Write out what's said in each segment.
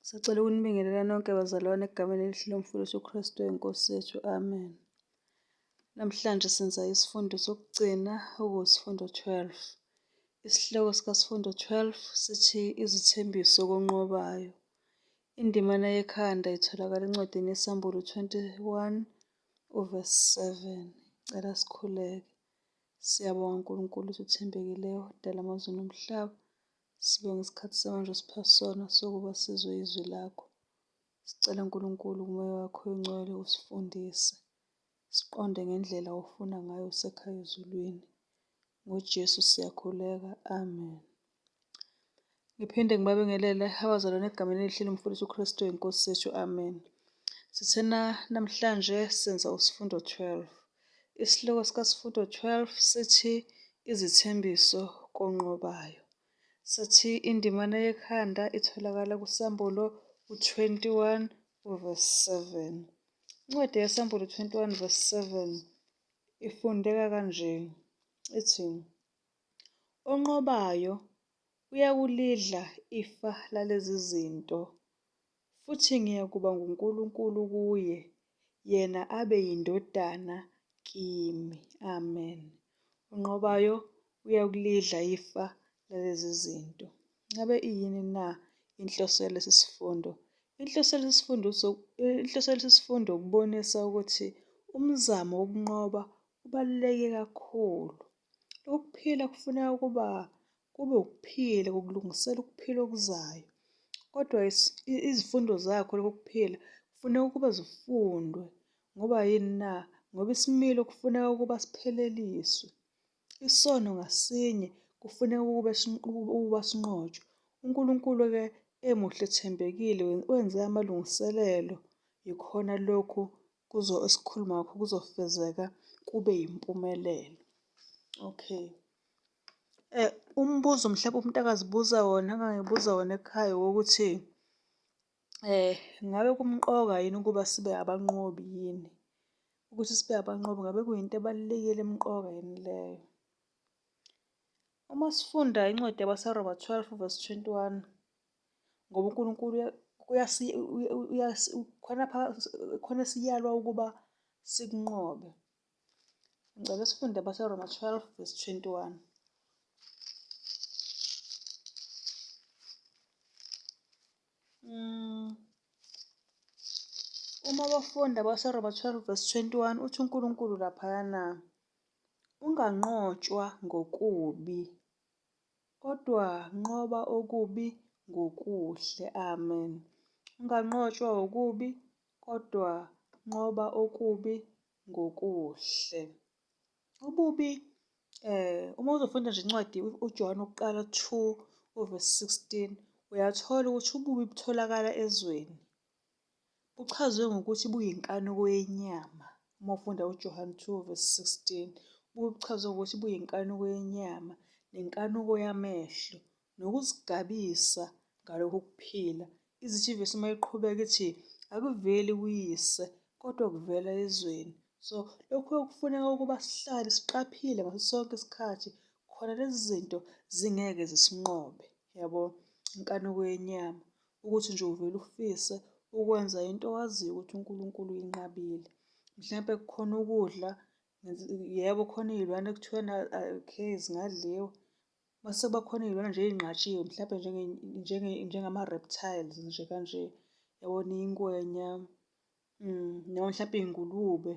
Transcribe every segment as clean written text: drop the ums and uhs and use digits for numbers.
Sicela ukunibingelela nonke bazalwane egameni elihle lomfowethu uKristu inkosi yethu. Amen. Namhlanje senza isifundo sokugcina okuwusifundo 12. Isihloko sikasifundo 12 sithi izithembiso konqobayo. Indimana yekhanda itholakala encwadini yeSambulo 21 uverse 7. Cela sikhuleke. Siyabonga Nkulunkulu ukuthi uthembekileyo, dala amazulu nomhlaba. Sibonga isikhathi samanje osipha sona sokuba sizwe izwi lakho. Sicela Nkulunkulu umoya wakho oyingcwele usifundise. Siqonde ngendlela ofuna ngayo usekhaya ezulwini. NgoJesu siyakhuleka. Amen. Ngiphinde ngibabingelele abazalwane egameni elihle lomfundisi uKristu inkosi yethu. Amen. Sithena namhlanje senza usifundo 12. Isihloko sikasifundo 12 sithi izithembiso konqobayo. Sithi indimana yekhanda itholakala kuSambulo u-21 uverse 7. Incwadi yeSambulo 21 verse 7 ifundeka kanje, ithi, Onqobayo uyakulidla ifa lalezi zinto, futhi ngiyakuba nguNkulunkulu kuye, yena abe yindodana kimi. Amen. Onqobayo uyakulidla ifa lalezi zinto. Ngabe iyini na inhloso yalesi sifundo? Inhloso yalesi sifundo inhloso yalesi sifundo ukubonisa ukuthi umzamo wokunqoba ubaluleke kakhulu. Ukuphila kufuneka ukuba kube ukuphila kokulungisela ukuphila okuzayo. Kodwa izifundo zakho lokhu kuphila kufuneka ukuba zifundwe. Ngoba yini na? Ngoba isimilo kufuneka ukuba sipheleliswe. Isono ngasinye kufuneka ukube ukuba sinqotshwe. UNkulunkulu-ke emuhle ethembekile wenze amalungiselelo yikhona lokhu kuzo esikhuluma ngakho kuzofezeka kube yimpumelelo. Okay. Umbuzo mhlawumbe umuntu angazibuza wona, angangibuza wona ekhaya owokuthi ngabe kumqoka yini ukuba sibe abanqobi yini? Ukuthi sibe abanqobi ngabe kuyinto ebalulekile emqoka yini leyo? Uma sifunda incwadi yabaseRoma 12 verse 21 ngoba uNkulunkulu khona khona esiyalwa ukuba sikunqobe. Ngicela sifunde abaseRoma 12 verse 21. Uma bafunda abaseRoma 12 verse 21 uthi uNkulunkulu laphayana unganqotshwa ngokubi kodwa nqoba okubi ngokuhle. Amen. Unganqotshwa okubi kodwa nqoba okubi ngokuhle. Ububi uma uzofunda nje incwadi uJohane wokuqala 2 uverse 16 uyathola ukuthi ububi butholakala ezweni. Buchazwe ngokuthi buyinkanuko yenyama. Uma ufunda uJohane 2 verse 16 ububi buchazwe ngokuthi buyinkanuko yenyama nenkanuko yamehlo nokuzigabisa ngalokhu kuphila. Izithi ivesi uma iqhubeka ithi akuveli kuyise kodwa kuvela ezweni. So lokhu kufuneka ukuba sihlale siqaphile ngaso sonke isikhathi khona lezi zinto zingeke zisinqobe, yabo. Inkanuko yenyama ukuthi nje uvele ufise ukwenza into owaziyo ukuthi uNkulunkulu uyinqabile. Mhlampe kukhona ukudla, yebo khona iy'lwane ekuthiwa okay zingadliwa. Mase kuba khona iy'lwane nje ey'nqatshiwe mhlampe njengama-reptiles nje kanje, yabona ingwenya noma mhlampe iy'ngulube.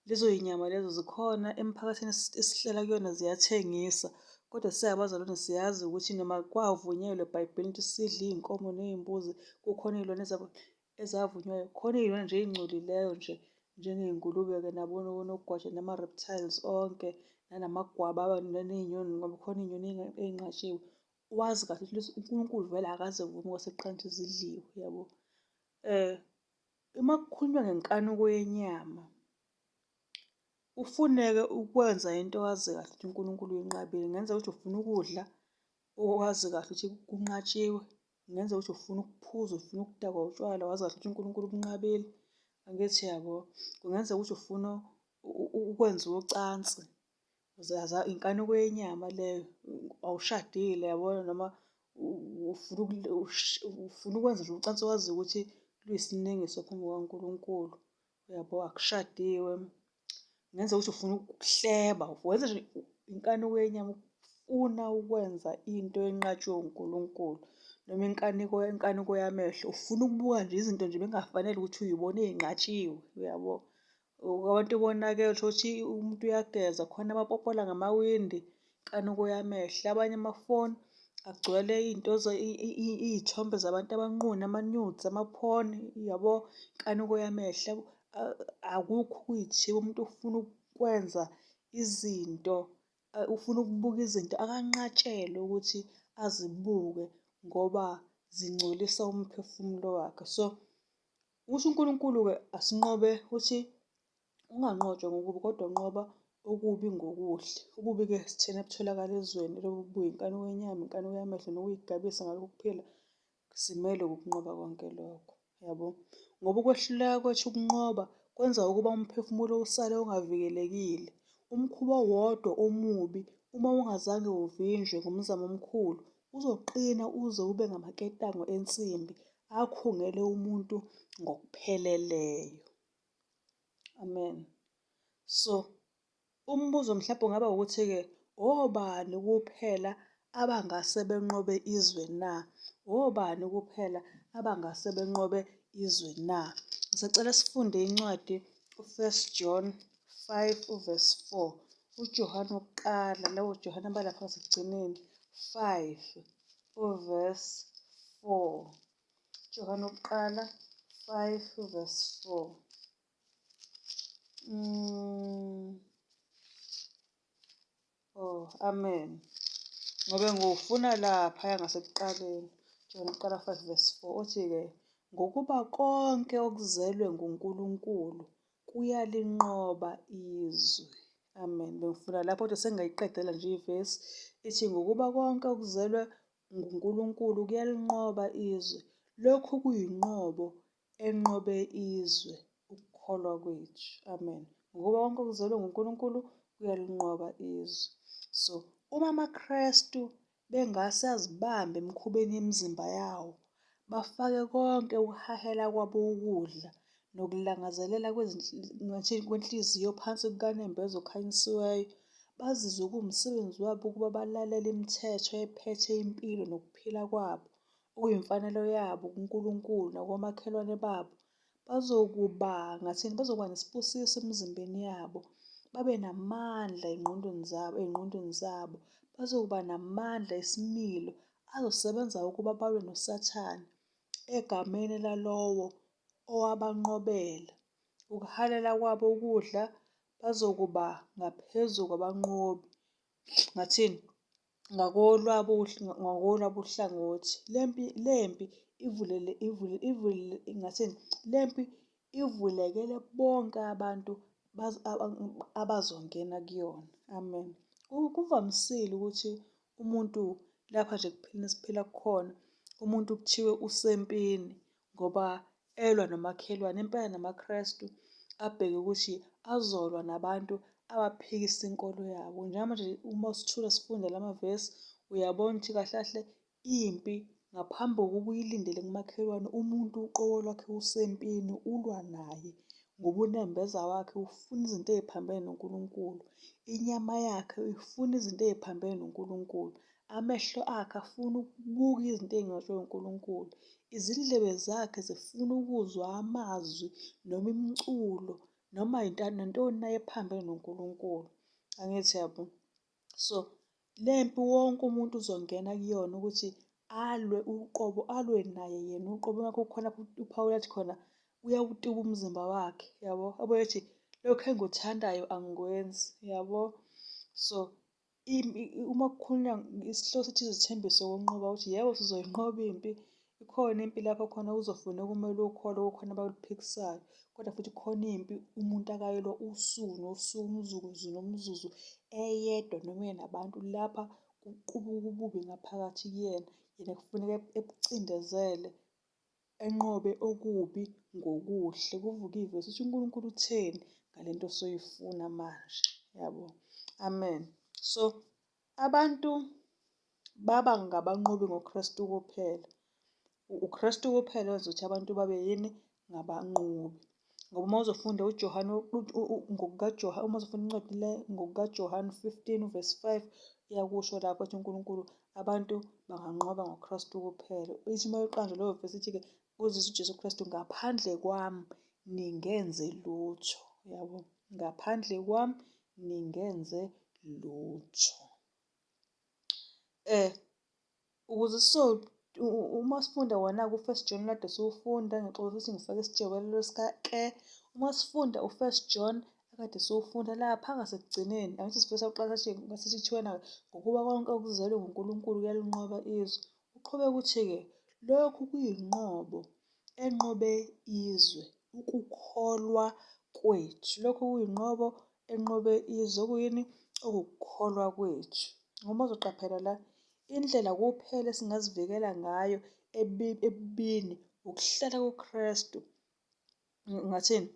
Lezo y'nyama lezo zikhona emiphakathini esihlala kuyona ziyathengisa, kodwa singabazalwane siyazi ukuthi noma kwavunyelwa eBhayibhelini ukuthi sidle iy'nkomo ney'mbuzi, kukhona iy'lwane ezavunywayo. Khona iy'lwane nje ey'ngcolileyo nje njengey'ngulube-ke nabonogwaja nama-reptiles onke nanamagwababa ney'nyoni ngoba khona iy'nyoni ey'nqatshiwe. Wazi kahle ukuthi uNkulunkulu vele akaze avume kwasekuqaleni ukuthi zidliwe, yabo. Uma kukhulunywa ngenkanuko yenyama, ufuneke ukwenza into owazi kahle ukuthi uNkulunkulu uyinqabile. Kungenzeka ukuthi ufuna ukudla owazi kahle ukuthi kunqatshiwe, kungenzeka ukuthi ufuna ukuphuza, ufuna ukudakwa utshwala, wazi kahle ukuthi uNkulunkulu ubunqabile. Angithi yabo? Kungenzeka ukuthi ufuna ukwenza ucansi, inkanuko yenyama leyo, awushadile yabona noma Ufuna ukwenza nje ucansi owaziyo ukuthi luyisinengiso phambi kukaNkulunkulu, uyabo, akushadiwe. Kungenzeka ukuthi ufuna ukuhleba, wenza nje inkanuko yenyama, ukufuna ukwenza into enqatshwe uNkulunkulu noma inkaniko inkanuko yamehlo, ufuna ukubuka nje izinto nje bekungafanele ukuthi uy'bone ey'nqatshiwe, uyabo. Abantu bonakele uthole ukuthi umuntu uyageza khona abapopola ngamawindi, inkanuko yamehlo. Abanye amafoni agcwele iy'nto iy'thombe zabantu abanqunu, ama-nudes, ama-porn, uyabo, inkanuko yamehlo. Akukho ukuy'thiba, umuntu ufuna ukwenza izinto, ufuna ukubuka izinto akanqatshelwe ukuthi azibuke ngoba zingcolisa umphefumulo wakhe. So usho uNkulunkulu-ke asinqobe uthi unganqotshwa ngokubi kodwa nqoba okubi ngokuhle. Ububi-ke sithena butholakala ezweni lobu buyinkanuko yenyama, inkanuko yamehlo nokuy'gabisa ngalokhu kuphila. Simelwe ukunqoba konke lokho, yabo. Ngoba ukwehluleka kwethu ukunqoba kwenza ukuba umphefumulo usale ungavikelekile. Umkhuba owodwa omubi uma ungazange uvinjwe ngomzamo omkhulu, uzoqina uze ube ngamaketango ensimbi akhungele umuntu ngokupheleleyo. Amen. So umbuzo mhlawumbe ungaba ukuthi-ke obani kuphela abangase benqobe izwe na? Obani kuphela abangase benqobe izwe na? Ngisacela sifunde incwadi u-First John 5 uverse 4. UJohane wokuqala, lowo Johane abalapha ngasekugcineni, 5 uverse 4. Johane wokuqala 5 uverse 4. Oh, amen. Ngobe ngiwufuna laphaya ngasekuqaleni. Johane wokuqala 5 verse 4 uthi-ke, ngokuba konke okuzelwe nguNkulunkulu kuyalinqoba izwe. Amen. Bengifuna lapho kodwa sengingayiqedela nje ivesi ithi ngokuba konke okuzelwe nguNkulunkulu kuyalinqoba izwe. Lokhu kuyinqobo enqobe izwe, ukukholwa kwethu. Amen. Ngokuba konke okuzelwe nguNkulunkulu kuyalinqoba izwe. So uma amaKristu bengase azibambe emikhubeni yemizimba yawo, bafake konke ukuhahela kwabo ukudla nokulangazelela kwenhliziyo phansi kukanembeza okhanyisiweyo, bazizwe kuwumsebenzi wabo ukuba balalele imithetho ephethe impilo nokuphila kwabo, okuyimfanelo yabo kuNkulunkulu nakomakhelwane babo, bazokuba ngathini, bazokuba nesibusiso emizimbeni yabo, babe namandla ey'ngqondweni zabo, ey'ngqondweni zabo, bazokuba namandla esimilo azosebenza ukuba balwe noSathane egameni lalowo owabanqobela. Ukuhalela kwabo ukudla bazokuba ngaphezu kwabanqobi. Ngathini? Ngakolwabo ngakolwabo uhlangothi. Lempi lempi ivulele ivule ivule ngathini? Lempi ivulekele bonke abantu abazongena kuyona. Amen. Kuvamisile ukuthi umuntu lapha nje ekuphileni esiphila kukhona, umuntu kuthiwe usempini ngoba elwa nomakhelwane. Impela namaKrestu abheke ukuthi azolwa nabantu abaphikisa inkolo yabo. Njengamanje uma sithula sifunda la mavesi uyabona ukuthi kahle kahle impi ngaphambi kokuba uyilindele kumakhelwane, umuntu uqobo lwakhe usempini ulwa naye ngoba unembeza wakhe ufuna izinto ey'phambene noNkulunkulu. Inyama yakhe ifuna izinto ey'phambene noNkulunkulu. Amehlo akhe afuna ukubuka izinto ey'nqatshwe uNkulunkulu. Izindlebe zakhe zifuna ukuzwa amazwi noma imiculo noma nantoni na ephambene noNkulunkulu. Angithi yabo? So le mpi wonke umuntu uzongena kuyona ukuthi alwe uqobo, alwe naye yena uqobo. Ingakho kukhona uPawulu athi khona uyawutuba umzimba wakhe, yabo. Abuye ethi lokhu engikuthandayo angikwenzi, yabo. So uma kukhulunywa isihloko sithi izithembiso zokunqoba ukuthi yebo sizoyinqoba impi, ikhona impi lapho khona kuzofuneka umele ukholo kukhona abaluphikisayo, kodwa futhi khona impi umuntu akayilwa usuku nosuku, umzuzu nomzuzu eyedwa noma enabantu lapha kuqubuka ububi ngaphakathi kuyena, yena kufuneka ebucindezele enqobe okubi ngokuhle. Kuvuke ivesi ukuthi uNkulunkulu utheni ngale nto osoyifuna manje, yabo. Amen. So abantu Baba ngabanqobi ngoKristu kuphela. UKristu kuphela owenza ukuthi abantu babe yini? Ngabanqobi. Ngoba uma uzofunda uJohane ngokukaJohane, uma uzofunda incwadi le ngokukaJohane 15 verse 5 iyakusho lapho ukuthi uNkulunkulu abantu banganqoba ngoKristu kuphela. Ithi uma iqanjwa leyo vesi ithi-ke uzise uJesu Kristu ngaphandle kwami ningenze lutho. Yabo, ngaphandle kwami ningenze lutho. Eh ukuze sizo uma sifunda wona-ke u-First John kade siwufunda, ngixolisa ukuthi ngifake isijobelelo sika-ke. Uma sifunda u-First John akade siwufunda lapha ngasekugcineni, angithi sifike sawuqala sathi kuthiwa ngokuba konke okuzelwe nguNkulunkulu kuyalinqoba izwe. Uqhubeka uthi-ke lokhu kuyinqobo enqobe izwe, ukukholwa kwethu. Lokhu kuyinqobo enqobe izwe, okuyini? Okuwukukholwa kwethu. Ngoba uzoqaphela la, indlela kuphela esingazivikela ngayo ebubini ukuhlala kuKristu. Ngingathini?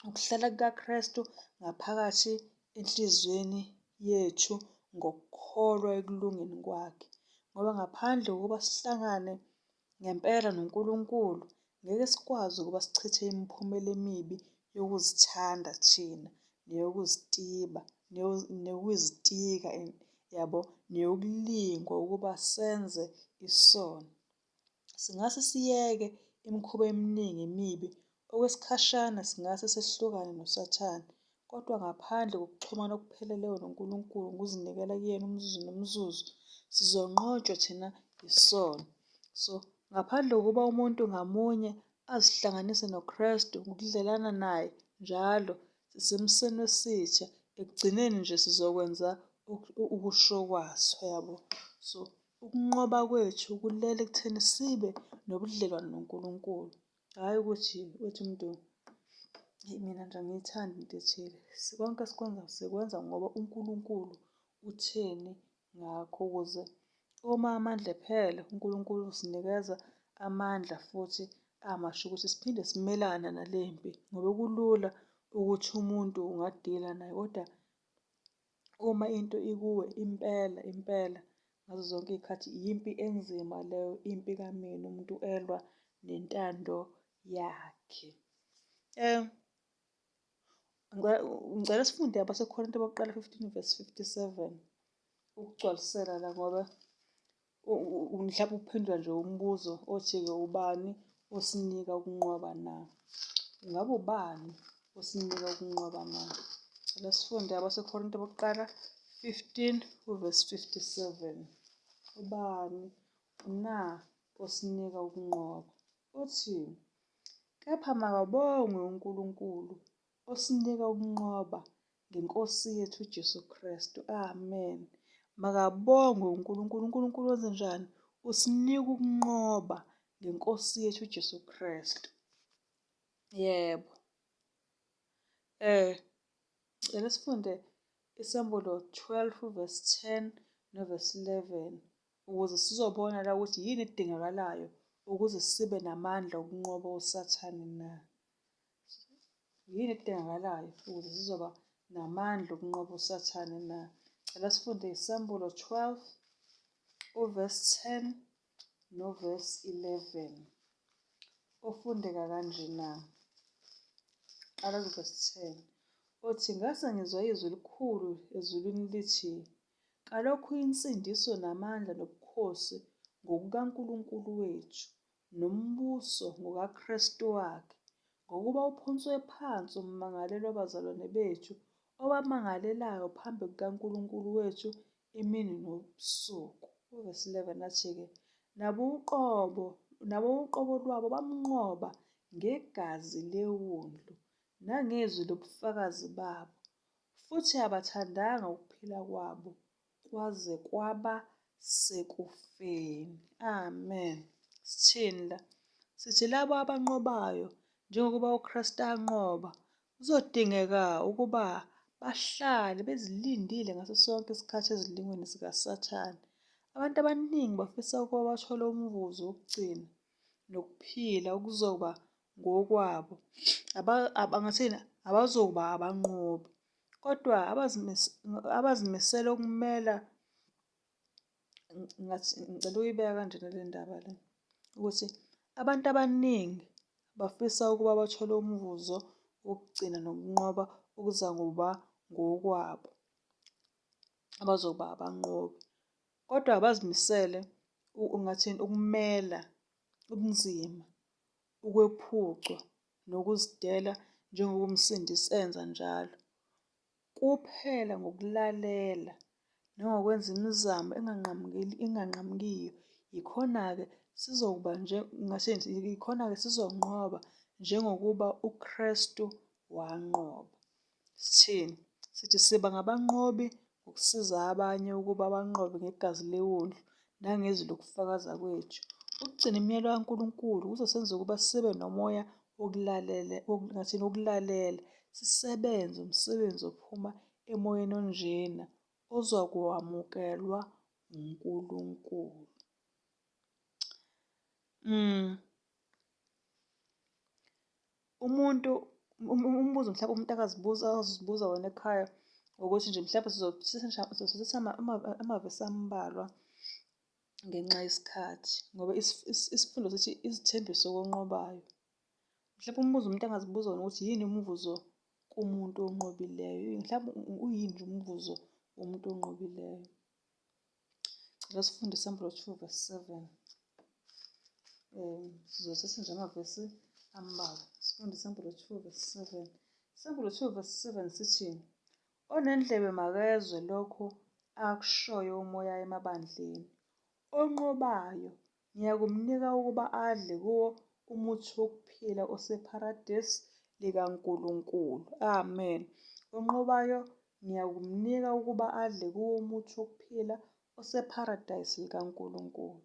Ukuhlala kukaKristu ngaphakathi enhliziyweni yethu ngokukholwa ekulungeni kwakhe. Ngoba ngaphandle kokuba sihlangane ngempela noNkulunkulu, ngeke sikwazi ukuba sichithe imiphumela emibi yokuzithanda thina neyokuzitiba neyokuzitika yabo, neyokulingwa ukuba senze isono. Singase siyeke imikhuba eminingi emibi okwesikhashana, singase sehlukane noSathane, kodwa ngaphandle kokuxhumana okupheleleyo noNkulunkulu ngokuzinikela kuyena umzuzu nomzuzu, sizonqotshwa thina isono. So ngaphandle kokuba umuntu ngamunye azihlanganise noKristu ngokudlelana naye njalo, sisemseni wesitha, ekugcineni nje sizokwenza ukusho kwaso, yabo. So ukunqoba kwethu kulele ekutheni sibe nobudlelwane noNkulunkulu, hhayi ukuthi uthi umuntu eyi mina nje angiyithandi into ethile. Konke esikwenzayo sikwenza ngoba uNkulunkulu utheni ngakho ukuze uma amandla ephela uNkulunkulu usinikeza amandla futhi amasha ukuthi siphinde simelane nale mpi ngoba kulula ukuthi umuntu ungadila naye kodwa uma into ikuwe impela impela ngazo zonke iy'khathi yimpi enzima leyo, impi kamina umuntu elwa nentando yakhe. Ngicela sifunde abaseKorinte bokuqala 15 verse 57 ukugcwalisela la ngoba mhlawumbe ukuphendula nje umbuzo othi-ke ubani osinika ukunqoba na? Ngabe ubani osinika ukunqoba na? Cela sifunde abaseKorinte bokuqala 15 uverse 57. Ubani na osinika ukunqoba? Uthi, kepha makabongwe uNkulunkulu osinika ukunqoba ngeNkosi yethu uJesu Kristu. Amen. Makabongwe uNkulunkulu. UNkulunkulu wenze njani? Usinika ukunqoba ngeNkosi yethu uJesu Kristu. Yebo. Eh, cela sifunde iSambulo 12 verse 10 no verse 11 ukuze sizobona la ukuthi yini edingakalayo ukuze sibe namandla okunqoba uSathane na. Yini edingakalayo ukuze sizoba namandla okunqoba uSathane na? Cela sifunde iSambulo 12 uverse 10 novesi 11. Ofundeka kanje na? Qala kuvesi 10. Uthi, ngase ngizwa izwi elikhulu ezulwini lithi, kalokhu insindiso namandla nobukhosi ngokukaNkulunkulu wethu, nombuso ngokaKristu wakhe, ngokuba uphonswe phansi ummangaleli wabazalwane bethu, obamangalelayo phambi kukaNkulunkulu wethu imini nobusuku. Uvesi 11 athi-ke, nabo uqobo nabo uqobo lwabo bamnqoba ngegazi lewundlu nangezwi lobufakazi babo, futhi abathandanga ukuphila kwabo kwaze kwaba sekufeni. Amen. Sithini la? Sithi labo abanqobayo njengokuba uKristu anqoba, kuzodingeka ukuba bahlale bezilindile ngaso sonke isikhathi ezilingweni zikaSathane. Abantu abaningi bafisa ukuba bathole umvuzo wokugcina nokuphila okuzoba ngokwabo. Abangathini? Abazokuba abanqobi. Kodwa abazimisele ukumela Ngathi ngicela ukuyibeka kanjena le ndaba le ukuthi abantu abaningi bafisa ukuba bathole umvuzo wokugcina nokunqoba okuzakuba ngokwabo, abazoba abanqobi. Kodwa abazimisele ungathini ukumela ubunzima, ukwephucwa nokuzidela njengoba uMsindisi enza njalo. Kuphela ngokulalela nangokwenza imizamo enganqamukeli enganqamukiyo yikhona-ke sizokuba nje yikhona-ke sizonqoba njengokuba uKristu wanqoba. Sithini? Sithi siba ngabanqobi ngokusiza abanye ukuba banqobe ngegazi lewundlu nangezwi lokufakaza kwethu. Ukugcina imiyalo kaNkulunkulu kuzosenza ukuba sibe nomoya wokulalela, ngathini wokulalela, sisebenze umsebenzi ophuma emoyeni onjena ozokwamukelwa uNkulunkulu. Umuntu umbuzo mhlawumbe umuntu akazibuza azibuza wona ekhaya ukuthi nje mhlawumbe sizothatha amavesi ambalwa ngenxa yesikhathi ngoba isifundo sithi izithembiso konqobayo. Mhlawumbe umbuzo umuntu angazibuza wona ukuthi yini umvuzo kumuntu onqobileyo? Mhlawumbe uyini nje umvuzo womuntu onqobileyo? Cela sifunde isambulo 2 verse 7. Sizothatha nje amavesi ambalwa. Sifunde isambulo 2 verse 7. Isambulo 2 verse 7 sithi, Onendlebe makezwe lokho akushoyo uMoya emabandleni. Onqobayo ngiyakumnika ukuba adle kuwo umuthi wokuphila osepharadesi likaNkulunkulu. Amen. Onqobayo ngiyakumnika ukuba adle kuwo umuthi wokuphila osepharadesi likaNkulunkulu.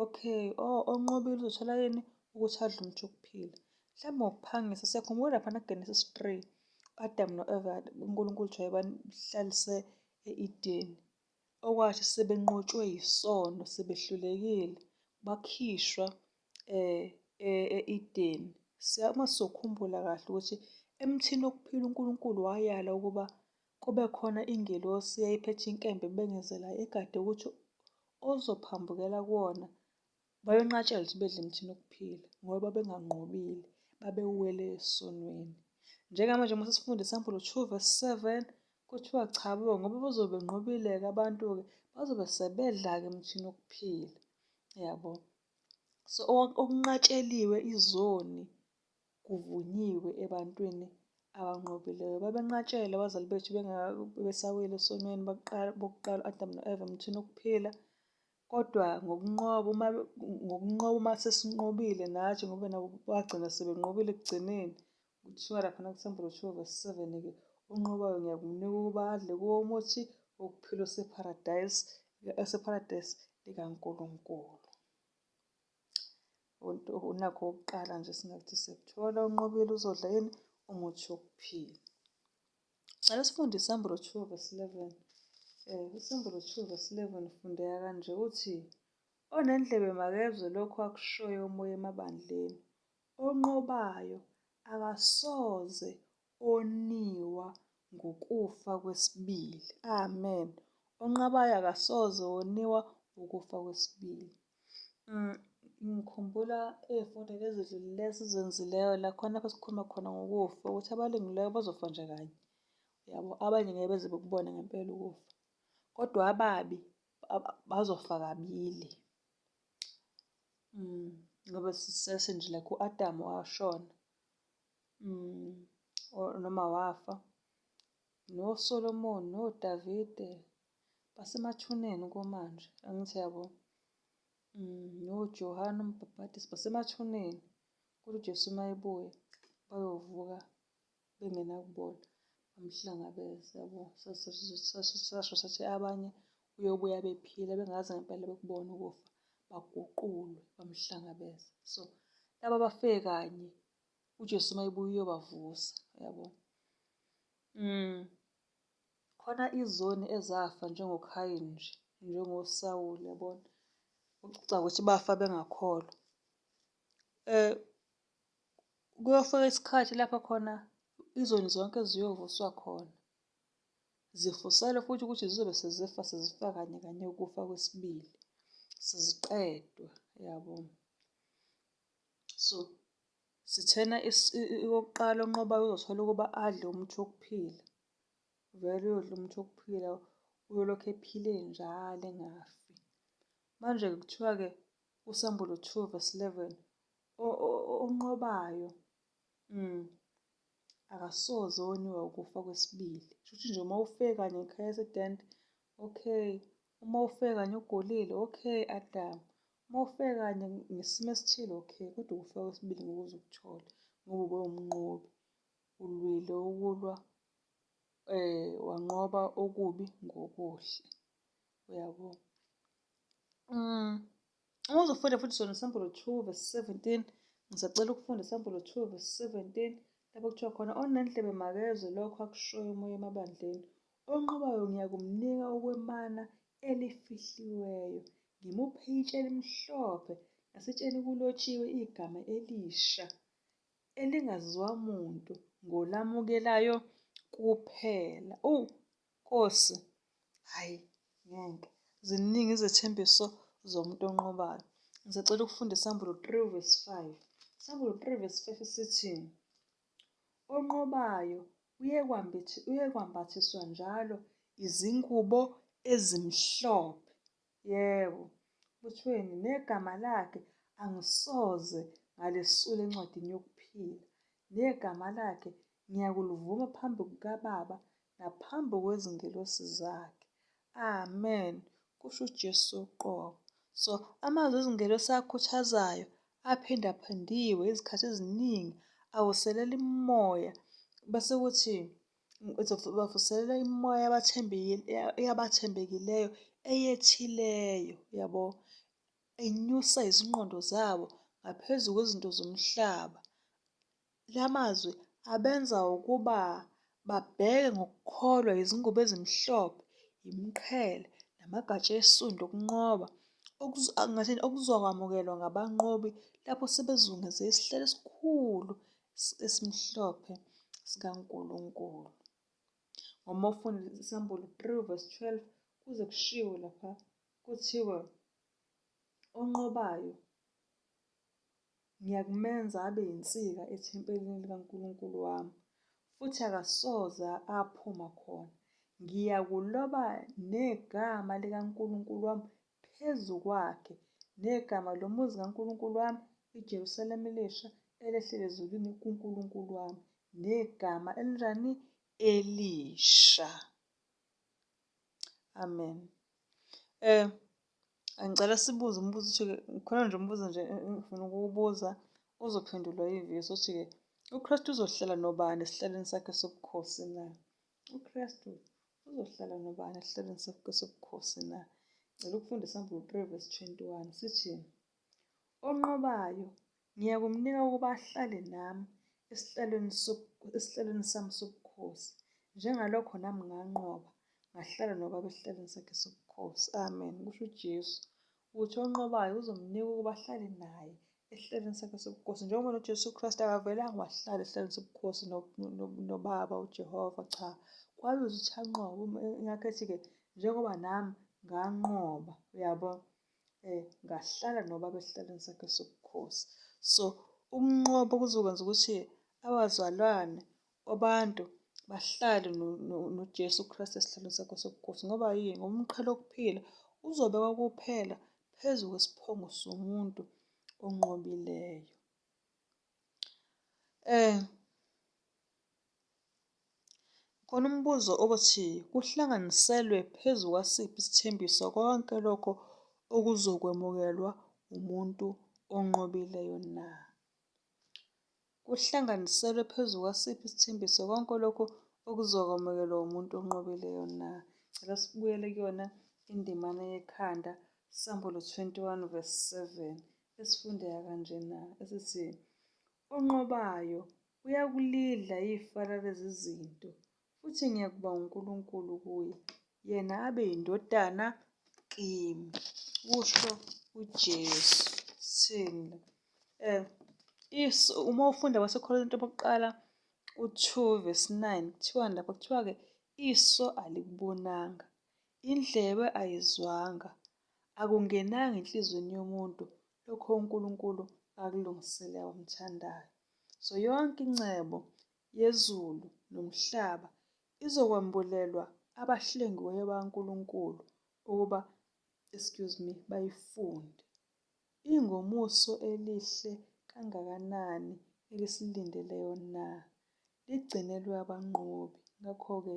Okay, oh onqobile uzothola yini? Ukuthi adle umuthi wokuphila. Mhlawumbe ngokuphangisa siyakhumbula laphana kuGenesis 3 u-Adam no-Eva uNkulunkulu uthi wayebahlalise e-Edeni. Okwathi sebenqotshwe yisono, sebehlulekile, bakhishwa e-Edeni. Uma sizokhumbula kahle ukuthi emthini wokuphila uNkulunkulu wayala ukuba kube khona ingelosi eyayiphethe inkemba ebengezelayo egade ukuthi ozophambukela kuwona babenqatshelwa ukuthi bedle emthini wokuphila ngoba babenganqobile, babewele esonweni. Njengamanje uma sesifunda isambulo 2 verse 7 kuthiwa cha bo ngoba bazobe benqobile-ke abantu-ke bazobe sebedla-ke emthini wokuphila yabo. So okunqatsheliwe izoni kuvunyiwe ebantwini abanqobileyo. Babenqatshelwe abazali bethu besawile esonweni bokuqala u-Adam no-Eva emthini wokuphila. Kodwa ngokunqoba uma ngokunqoba uma sesinqobile nathi ngoba nabo bagcina sebenqobile ekugcineni. Kuthiwa laphana kuSambulo 2 verse 7-ke onqobayo ngiyakumnika ukuba adle kuwo umuthi wokuphila osepharadayisi osepharadesi likaNkulunkulu. Nakho okokuqala nje singakuthi siyakuthola unqobile uzodla yini umuthi wokuphila. Cela sifunde iSambulo 2 verse 11. ISambulo 2 verse 11 ufundeka kanje uthi, Onendlebe makezwe lokho akushoyo uMoya emabandleni. Onqobayo akasoze oniwa ngokufa kwesibili. Amen. Onqabayo akasoze woniwa ukufa kwesibili. Ngikhumbula ey'fundweni ezidlulile esizenzileyo la khona lapho sikhuluma khona ngokufa ukuthi abalungileyo bazofa nje kanye. Yabo, abanye ngeke beze bekubone ngempela ukufa. Kodwa ababi bazofa kabili. Ngoba sisese nje like u-Adamu washona. Noma wafa. NoSolomoni noDavide basemathuneni okwamanje, angithi yabo. NoJohane uMbhabhadisi basemathuneni. Kodwa uJesu uma ebuya bayovuka bengenakubola bamhlangabeze yabo. Sasho sathi abanye uyobuya bephila bengaze ngempela bekubone ukufa, baguqulwe bamhlangabeze. So laba abafe kanye uJesu uma ebuya uyobavusa yabo. Khona izoni ezafa njengoKhayini nje, njengoSawuli yabona. Ucabanga ukuthi bafa bengakholwa. Kuyofika isikhathi lapho khona izoni zonke ziyovuswa khona. Zifuselwe futhi ukuthi zizobe sezifa sezifa kanye kanye ukufa kwesibili, seziqedwa, yabo. So sithena okokuqala onqobayo uzothola ukuba adle umuthi wokuphila. Vele uyodla umuthi wokuphila, uyolokhu ephile njalo engafi. Manje-ke kuthiwa-ke kuSambulo 2 verse 11, onqobayo akasoze woniwa ukufa kwesibili. Shuthi nje uma ufe kanye nge-car accident, okay. Uma ufe kanye ugulile, okay Adam. Uma ufe kanye ngesimo esithile, okay, kodwa ukufa kwesibili ngeke uze ukuthole ngoba ube wumnqobi, ulwile ukulwa wanqoba okubi ngokuhle, uyabo. Uma uzofunda futhi sona iSambulo 2 verse 17, ngisacela ukufunda iSambulo 2 verse 17 lapho kuthiwa khona onendlebe makezwe lokho akushoyo uMoya emabandleni. Onqobayo ngiyakumnika okwemana elifihliweyo, ngimuphe itshe elimhlophe, nasetsheni kulotshiwe igama elisha elingaziwa muntu ngolamukelayo kuphela. Oh Nkosi, hhayi ngeke, ziningi izethembiso zomuntu onqobayo. Ngisacela ukufunda iSambulo 3 verse 5. Isambulo 3 verse 5 sithi, onqobayo uyekwambathiswa njalo izingubo ezimhlophe. Yebo, kuthiweni negama lakhe angisoze ngalesula encwadini yokuphila, negama lakhe ngiyakulivuma phambi kukaBaba naphambi kwezingelosi zakhe. Amen, kusho uJesu uqobo. So amazwi ezingelosi akhuthazayo aphindaphindiwe izikhathi eziningi avuselela imimoya bese kuthi bavuselela imimoya yabathembekileyo eyethileyo, yabo, enyusa izingqondo zabo ngaphezu kwezinto zomhlaba. La mazwi abenza ukuba babheke ngokukholwa izingubo ezimhlophe, imiqhele, namagatsha esundu okunqoba, ngathini, okuzokwamukelwa ngabanqobi lapho sebezungeze isihlalo esikhulu esimhlophe sikaNkulunkulu. Ngoba ufunda iSambulo 3 verse 12 kuze kushiwo lapha kuthiwa onqobayo ngiyakumenza abe yinsika ethempelini likaNkulunkulu wami, futhi akasoze aphuma khona. Ngiyakuloba negama likaNkulunkulu wami phezu kwakhe, negama lomuzi kaNkulunkulu wami, iJerusalema elisha elehlele ezulwini kuNkulunkulu wami, negama elinjani? Elisha. Amen. Ngicela sibuze umbuzo uthi-ke khona nje umbuzo nje engifuna ukuwubuza uzophendulwa yivesi uthi-ke uKristu uzohlala nobani esihlalweni sakhe sobukhosi na? UKristu uzohlala nobani esihlalweni sakhe sobukhosi na? Ngicela ukufunda iSambulo 3 verse 21 sithi onqobayo ngiyakumnika ukuba ahlale nami esihlalweni esihlalweni sami sobukhosi njengalokho nami nganqoba ngahlala noBaba esihlalweni sakhe sobukhosi. Amen. Kusho uJesu ukuthi onqobayo uzomnika ukuba ahlale naye esihlalweni sakhe sobukhosi. Njengoba noJesu Kristu akavelanga wahlala esihlalweni sobukhosi noBaba uJehova, cha. Kwabiza ukuthi anqobe, ingakho ethi-ke njengoba nami nganqoba, uyabo, ngahlala noBaba esihlalweni sakhe sobukhosi. So ukunqoba kuzokwenza ukuthi abazalwane abantu bahlale noJesu Kristu esihlalweni sakhe sobukhosi. Ngoba yini? Ngoba umqhele wokuphila uzobekwa kuphela phezu kwesiphongo somuntu onqobileyo. Khona umbuzo othi kuhlanganiselwe phezu kwasiphi isithembiso konke lokho okuzokwemukelwa umuntu onqobileyo na? Kuhlanganiselwe phezu kwasiphi isithembiso konke lokhu okuzokwamukelwa umuntu onqobileyo na? Cela sibuyele kuyona indimana yekhanda, Sambulo 21 verse 7, esifundeka kanjena, esithi, Onqobayo uyakulidla ifa lalezi zinto, futhi ngiyakuba uNkulunkulu kuye, yena abe yindodana kimi, kusho uJesu. Sithini? Uma ufunda kwaseKorinte bokuqala u-2 verse 9 kuthiwani lapho? Kuthiwa-ke Iso alikubonanga, indlebe ayizwanga, akungenanga enhliziyweni yomuntu lokho uNkulunkulu akulungisele abamthandayo. So yonke ingcebo yezulu nomhlaba izokwambulelwa abahlengiweyo bakaNkulunkulu ukuba, excuse me, bayifunde. Ingomuso elihle kangakanani elisilindeleyo na? Ligcinelwe abanqobi. Ngakho-ke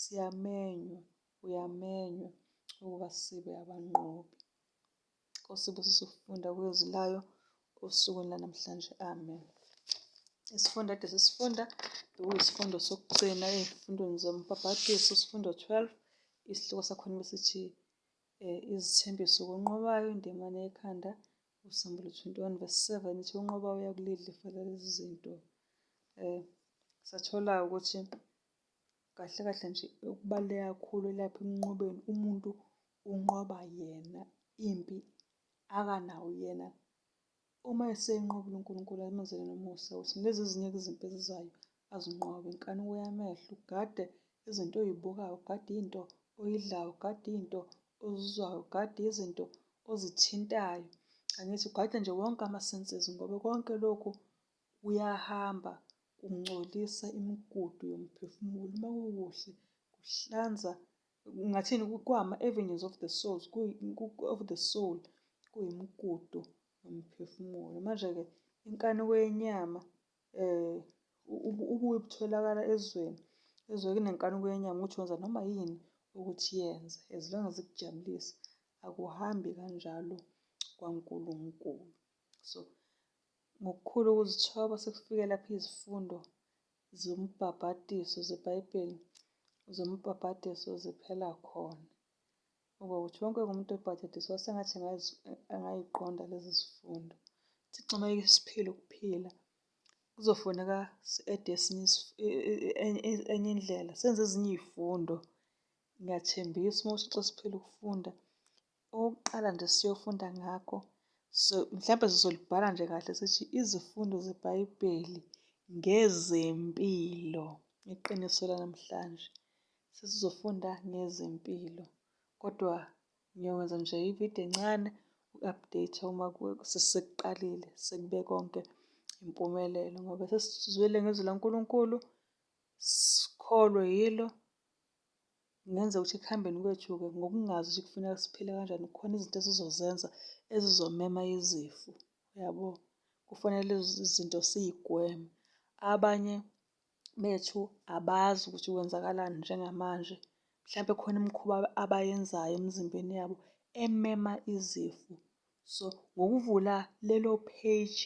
siyamenywa, uyamenywa ukuba sibe abanqobi. Nkosi ibusise ukufunda kwezwi layo osukwini lwanamhlanje. Amen. Isifundo ade sisifunda bekuyisifundo sokugcina ey'fundweni zombhabhadiso, isifundo 12, isihloko sakhona besithi izithembiso konqobayo, indimana yekhanda uSambulo 21 verse 7 ithi onqobayo uyakulidla ifa lalezi zinto. Sathola ukuthi kahle kahle nje okubaluleke kakhulu lapha ekunqobeni umuntu unqoba yena impi akanawo yena. Uma eseyinqobile uNkulunkulu amenzele nomusa ukuthi lezi ezinye izimpi ezizayo azinqobe. Inkanuko yamehlo, ugade izinto oy'bukayo, ugade into oyidlayo, ugade into ozizwayo, ugade izinto ozithintayo. Angithi ugade nje wonke ama-senses ngoba konke lokhu kuyahamba kungcolisa imigudu yomphefumulo. Uma kukuhle kuhlanza ngathini kwama-avenues of the souls of the soul kuyimigudu yomphefumulo. Manje-ke inkanuko yenyama ububi butholakala ezweni. Ezweni kunenkanuko yenyama ukuthi wenza noma yini ukuthi yenze as long as ikujabulisa. Akuhambi kanjalo kwaNkulunkulu. So ngokukhulu ukuzithoba sekufike lapho izifundo zombhabhadiso zeBhayibheli zombhabhadiso ziphela khona. Ngoba ukuthi wonke umuntu obhajadiswa sengathi angayiqonda lezi zifundo. Thixo uma siphile ukuphila kuzofuneka si-ede esinye enye indlela senze ezinye iy'fundo. Ngiyathembisa uma uThixo esiphile ukufunda, okokuqala nje siyofunda ngakho so mhlampe sizolibhala nje kahle sithi izifundo zeBhayibheli ngezempilo. Iqiniso lanamhlanje sesizofunda ngezempilo kodwa ngiyokwenza nje ividiyo encane uku-update uma sesekuqalile sekube konke impumelelo ngoba sesizwile ngezwi laNkulunkulu sikholwe yilo. Kungenzeka ukuthi ekuhambeni kwethu-ke ngokungazi ukuthi kufuneka siphile kanjani kukhona izinto esizozenza ezizomema izifo, yabo. Kufanele lezi zinto siy'gweme. Abanye bethu abazi ukuthi kwenzakalani njengamanje, mhlampe khona imikhuba abayenzayo emizimbeni yabo emema izifo. So ngokuvula lelo page,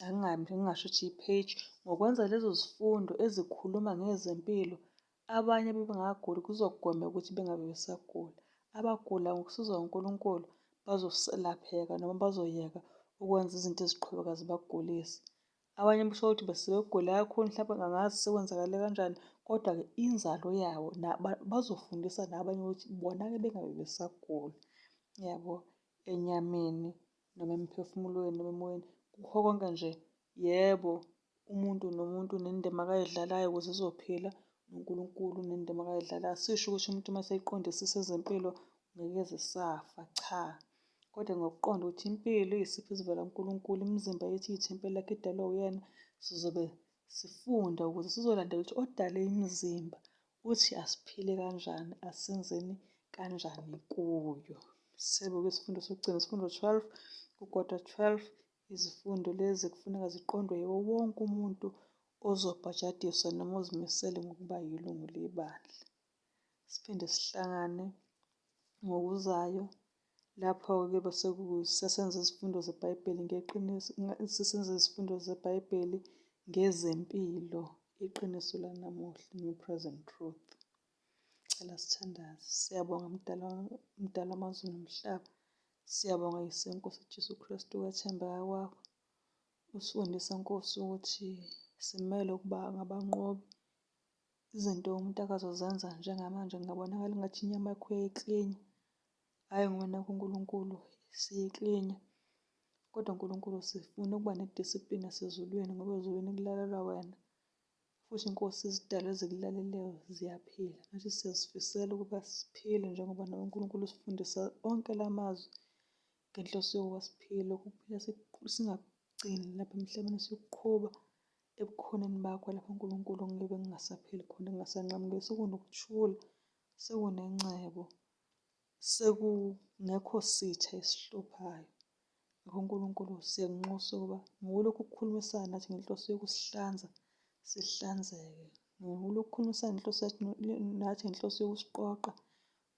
angingabi ngingasho ukuthi i-page, ngokwenza lezo zifundo ezikhuluma ngezempilo, abanye bebengaguli kuzogwemeka ukuthi bengabe besagula. Abagula ngokusizwa uNkulunkulu bazolapheka noma bazoyeka ukwenza izinto eziqhubeka zibagulisa. Abanye uthole ukuthi besebegula kakhulu mhlawumbe angazi sekwenzakale kanjani, kodwa-ke inzalo yawo bazofundisa nabanye ukuthi bona-ke bengabe besagula, yabo, enyameni noma emphefumulweni noma emoyeni. Kukho konke nje, yebo, umuntu nomuntu unendima akayidlalayo ukuze ezophila, noNkulunkulu unendima akayidlalayo. Asisho ukuthi umuntu uma eseyiqondisisa ezempilo ngeke eze esafa, cha. Kodwa ngokuqonda ukuthi impilo iyisipho esivela kuNkulunkulu, imizimba yethu iyithempeli lakhe idalwe uyena, sizobe sifunda ukuze sizolandela ukuthi odale imizimba uthi asiphile kanjani, asenzeni kanjani kuyo. Sebe kwisifundo sokugcina, isifundo 12, kukodwa 12, izifundo lezi kufuneka ziqondwe yiwo wonke umuntu ozobhajadiswa noma ozimisele ngokuba yilungu lebandla. Siphinde sihlangane ngokuzayo lapho-ke bese sesenza izifundo zeBhayibheli ngeqiniso, sesenza izifundo zeBhayibheli ngezempilo, iqiniso lanamuhla, New Present Truth. Cela sithandaze. Siyabonga Mdala, Mdala wamazulu nomhlaba. Siyabonga Yise Nkosi Jesu Kristu ukwethembeka kwakho. Usifundisa Nkosi ukuthi simele ukuba ngabanqobi. Izinto umuntu akazozenza njengamanje kungabonakala engathi inyama yakho uyayiklinya. Hhayi ngoba nakhu uNkulunkulu siyiklinya. Kodwa Nkulunkulu sifuna ukuba ne-discipline yasezulwini ngoba ezulwini kulalelwa wena. Futhi Nkosi, izidalwa ezikulaleleyo ziyaphila. Nathi siyazifisela ukuba siphile njengoba nawe uNkulunkulu usifundisa onke la mazwi ngenhloso yokuba siphile. Lokhu kuphila singakugcini lapha emhlabeni, sikuqhuba ebukhoneni bakho lapho uNkulunkulu okuyobe kungasapheli khona, kungasanqamuki, sekunokuthula, sekunencebo, sekungekho sitha esihluphayo. Ngakho uNkulunkulu siyakunxusa ukuba ngokulokhu ukukhulumisana nathi ngenhloso yokusihlanza sihlanzeke, ngokulokhu ukukhulumisana nenhloso nathi ngenhloso yokusiqoqa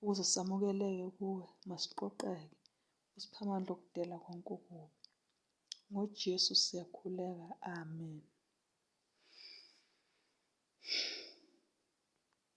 ukuze samukeleke kuwe, masiqoqeke, usiphe amandla okudela konke okubi. NgoJesu siyakhuleka, amen.